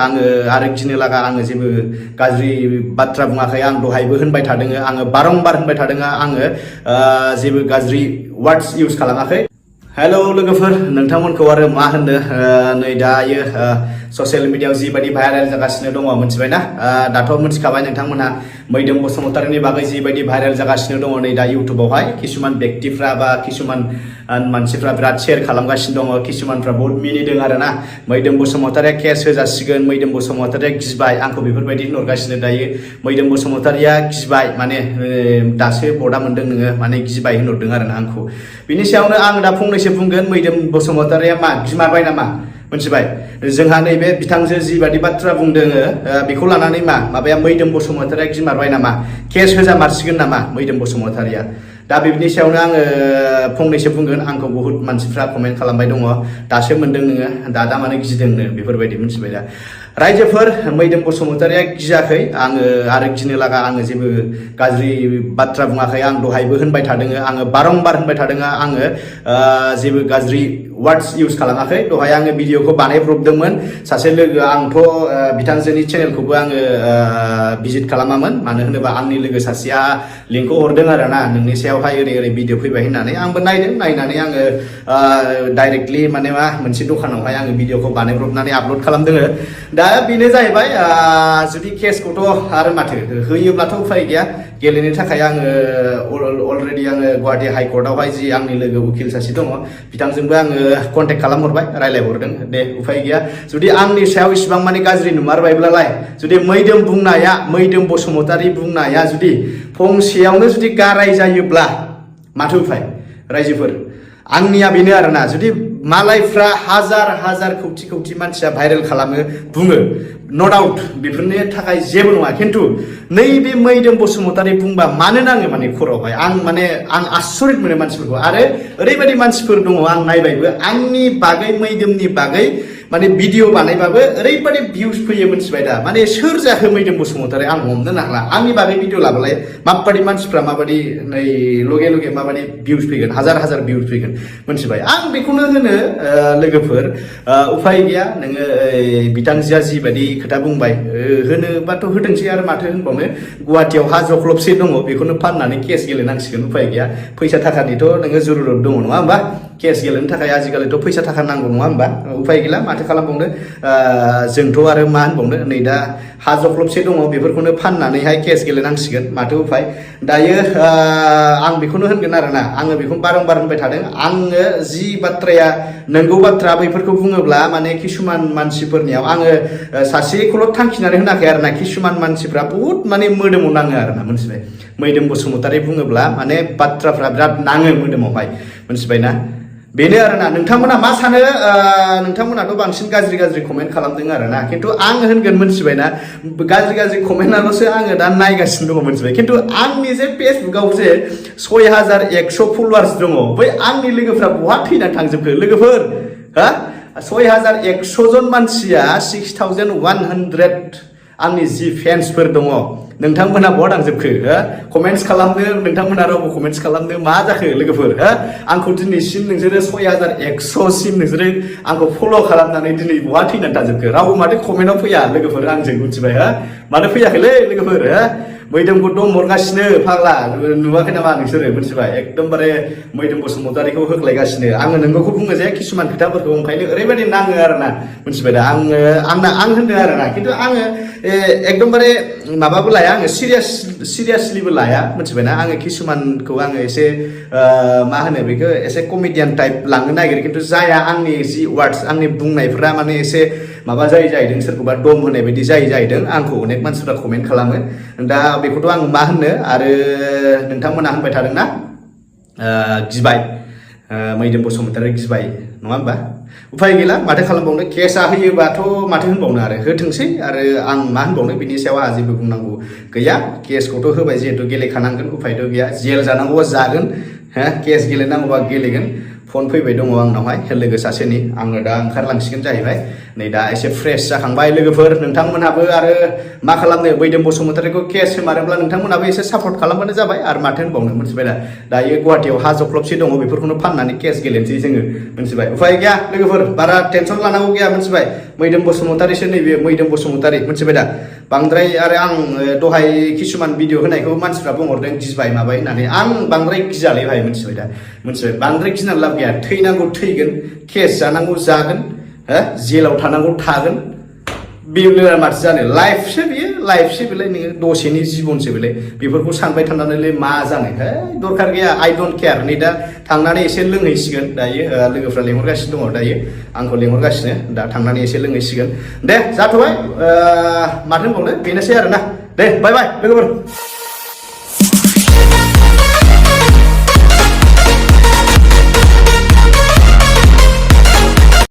आङो आरो गिनो लागा आङो जेबो गाज्रि बाथ्रा बुङाखै आं दहायबो होनबाय थादों आङो बारंबार होनबाय थादों आङो जेबो गाज्रि वार्डस इउज खालामाखै हेलो लोगोफोर नोंथांमोनखौ आरो मा होननो नै दायो ससियेल मिडियायाव जिबायदि भाइरेल जागासिनो दङ मिथिबायना दाथ' मिथिखाबाय नोंथांमोनहा मैदोम बसुमतारीनि बागै जिबायदि भाइरेल जागासिनो दङ नै दा इउट्युबावहाय किसुमान व्यक्तिफ्रा बा किसुमान मानसिफ्रा बिराद शेयार खालामगासिनो दङ किसुमानफ्रा बहुत मिनिदों आरोना मैदोम बसुमतारीया केस होजासिगोन मैदोम बसुमतारीया गिबाय आंखौ बेफोरबायदि नुगासिनो दायो मैदोम बसुमतारीया गिबाय माने दासो बर्डआ मोनदों नोङो माने गिबाय होनहरदों आरोना आंखौ बिनि सायावनो आं दा फंनैसो बुंगोन मैदोम बसुमतारीया मा गिमारबाय नामा मिथिबाय जोंहा नैबे बिथांजो जिबादि बाथ्रा बुंदों बेखौ लानानै माबाया मैदोम बसुमतारीया गिमारबाय नामा केस होजामारसिगोन नामा मैदोम बसुमतारीया दा बेनि सायावनो आङो फंनैसो बुंगोन आंखौ बहुत मानसिफ्रा कमेन्ट खालामबाय दङ दासो मोनदों नोङो दा माने गिदोंनो बेफोरबायदि मिथिबाय दा रायजोफोर मैदोम बसुमतारीया गियाखै आङो आरो गिनो लागा आङो जेबो गाज्रि बाथ्रा बुङाखै आं दहायबो होनबाय थादों आङो बारंबार होनबाय थादों आङो जेबो गाज्रि वार्डस इउज खालामाखै दहाय आङो भिडिअखौ बानायब्रबदोंमोन सासे लोगो आंथ' बिथांजोनि चेनेलखौबो आङो भिजिट खालामामोन मानो होनोबा आंनि लोगो सासेया लिंकखौ हरदों आरोना नोंनि सायावहाय ओरै भिडिअ फैबाय होननानै आंबो नायदों नायनानै आङो डाइरेक्टलि माने मोनसे दखानावहाय आङो भिडिअखौ बानायब्रबनानै आपल'ड खालामदों दा बेनो जाहैबाय जुदि केसखौथ' आरो माथो होयोब्लाथ' उफाय गैया गेलेनो थाखाय आङो अलरेडि आङो गुवाहाटी हाइकर्टआवहाय जि आंनि लोगो उकिल सासे दङ बिथांजोंबो आङो कन्टेक्ट खालामहरबाय रायलायहरदों दे उफाय गैया जुदि आंनि सायाव इसिबां माने गाज्रि नुमारबायब्लालाय जुदि मैदोम बसुमतारी बुंनाया जुदि फंसेयावनो जुदि गाराय जायोब्ला माथो उफाय रायजोफोर आंनिया बेनो आरोना जुदि मालायफ्रा हाजार खौथि मानसिया भाइरेल खालामो बुङो नो डाउट बेफोरनि थाखाय जेबो नङा खिन्थु नैबे मैदोम बसुमतारी बुंबा मानो नाङो माने खर'आवहाय आं आसरित मोनो मानसिफोरखौ आरो ओरैबायदि मानसिफोर दङ आं नायबायबो आंनि बागै मैदोमनि बागै माने भिडिअ बानायबाबो ओरैबायदि भिउस फैयो मिथिबाय दा माने सोर जाखो मैदोम बसुमतारी आं हमनो नांला आंनि बागै भिडिअ लाबालाय माबायदि मानसिफ्रा माबायदि नै लगे माबायदि भिउस फैगोन हाजार भिउस फैगोन मिथिबाय आं बेखौनो होनो लोगोफोर उफाय गैया नोङो बिथांजोआ जिबायदि खोथा बुंबाय होनोबाथ' होदोंसै आरो माथो होनबावनो गुवाहाटीयाव हा जख्लबसे दङ बेखौनो फाननानै केस गेलेनांसिगोन उफाय गैया फैसा थाखानिथ' नोङो जुरुरत दङ नङा होमबा केस गेलेनो थाखाय आजिखालिथ' फैसा थाखा नांगौ नङा होमबा उफाय गैला माथो खालामबावनो जोंथ' आरो मा होनबावनो नै दा हा जख्लबसे दङ बेफोरखौनो फाननानैहाय केस गेलेनांसिगोन माथो उफाय दायो आं बेखौनो होनगोन आरोना आङो बेखौ बारंबार होनबाय थादों आङो जि बाथ्राया नंगौ बाथ्रा बैफोरखौ बुङोब्ला माने किसुमान मानसिफोरनियाव आङो सासेखौल' थांखिनानै होनाखै आरोना किसुमान मानसिफ्रा बहुत माने मोदोमाव नाङो आरोना मिथिबाय मैदोम बसुमतारी बुङोब्ला माने बाथ्राफ्रा बिराद नाङो मोदोमावहाय मिथिबायना बेनो आरोना नोंथांमोना मा सानो नोंथांमोनाथ' बांसिन गाज्रि कमेन्ट खालामदों आरोना खिन्थु आं होनगोन मिथिबायना गाज्रि कमेन्टआल'सो आङो दा नायगासिनो दङ मिथिबाय खिन्थु आंनि जे फेसबुकआव जे 6100 फलोवार्स दङ बै आंनि लोगोफ्रा बहा थैनानै थांजोबखो लोगोफोर हा 6100 जन मानसिया 6100 आंनि जि फेन्सफोर दङ नोंथांमोना बहा थांजोबखो कमेन्ट्स खालामनो नोंथांमोना रावबो कमेन्ट्स खालामनो मा जाखो लोगोफोर आंखौ दिनैसिम नोंसोरो 6100 सिम नोंसोरो आंखौ फल' खालामनानै दिनै बहा थैनानै थाजोबखो रावबो माथो कमेन्टआव फैया लोगोफोर आंजों मिथिबाय माथो फैयाखैलै लोगोफोर मैदोमखौ दम हरगासिनो फाग्ला नुवाखै नामा नोंसोरो मिथिबाय एकदमबारे मैदोम बसुमतारीखौ होख्लायगासिनो आङो नोंगौखौ बुङो जे किसुमान खोथाफोरखौ ओंखायनो ओरैबायदि नाङो आरोना मिथिबाय दा आं होनदों आरोना खिन्थु आङो एकदमबारे माबाबो लाया आङो सिरियासलिबो लाया मिथिबायना आङो किसुमानखौ आङो एसे मा होनो बेखौ एसे कमेडियान टाइप लांनो नागिरो खिन्थु जाया आंनि जि वार्डस आंनि बुंनायफ्रा माने एसे माबा जाहैदों सोरखौबा दम होनाय बायदि जाहैदों आंखौ अनेक मानसिफ्रा कमेन्ट खालामो दा बेखौथ' आं मा होननो आरो नोंथांमोना होनबाय थादोंना गिबाय मैदोम बसुमतारी गिबाय नङा होमबा उफाय गैला माथो खालामबावनो केसा होयोबाथ' माथो होनबावनो आरो होथोंसै आरो आं मा होनबावनो बिनि सायाव आंहा जेबो बुंनांगौ गैया केसखौथ' होबाय जिहेतु गेलेखानांगोन उफायथ' गैया जेल जानांगौबा जागोन केस गेलेनांगौबा गेलेगोन फन फैबाय दङ आंनावहाय लोगो सासेनि आङो दा ओंखारलांसिगोन जाहैबाय नै दा एसे फ्रेश जाखांबाय लोगोफोर नोंथांमोनहाबो आरो मा खालामनो मैदोम बसुमतारीखौ केस होमारोब्ला नोंथांमोनहाबो एसे सापर्ट खालामबानो जाबाय आरो माथो होनबावनो मिथिबाय दायो गुवाहाटीयाव हा जख्लबसे दङ बेफोरखौनो फाननानै केस गेलेनोसै जोङो मिथिबाय उफाय गैया लोगोफोर बारा टेनसन लानांगौ गैया मिथिबाय मैदोम बसुमतारीसो नैबे मैदोम बसुमतारी मोनथिबाय दा बांद्राय आरो आं दहाय किसुमान भिडिअ होनायखौ मानसिफ्रा बुंहरदों गिबाय माबाय होननानै आं बांद्राय गिजालै भाई मोनथिबाय दा मोनथिबाय बांद्राय गिनानै लाब गैया थैनांगौ थैगोन केस जानांगौ जागोन हो जेलाव थानांगौ थागोन बेलाय माथो जानो लाइफसो बियो लाइफसो बेलाय नोङो दसेनि जिबनसो बेलाय बेफोरखौ सानबाय थानानैलाय मा जानो है दरखार गैया आइ डोन्ट केयार नै दा थांनानै एसे लोंहैसिगोन दायो लोगोफ्रा लेंहरगासिनो दङ दायो आंखौ लेंहरगासिनो दा थांनानै एसे लोंहैसिगोन दे जाथ'बाय माथो होनबावनो बेनोसै आरोना दे बाय बाय लोगोफोर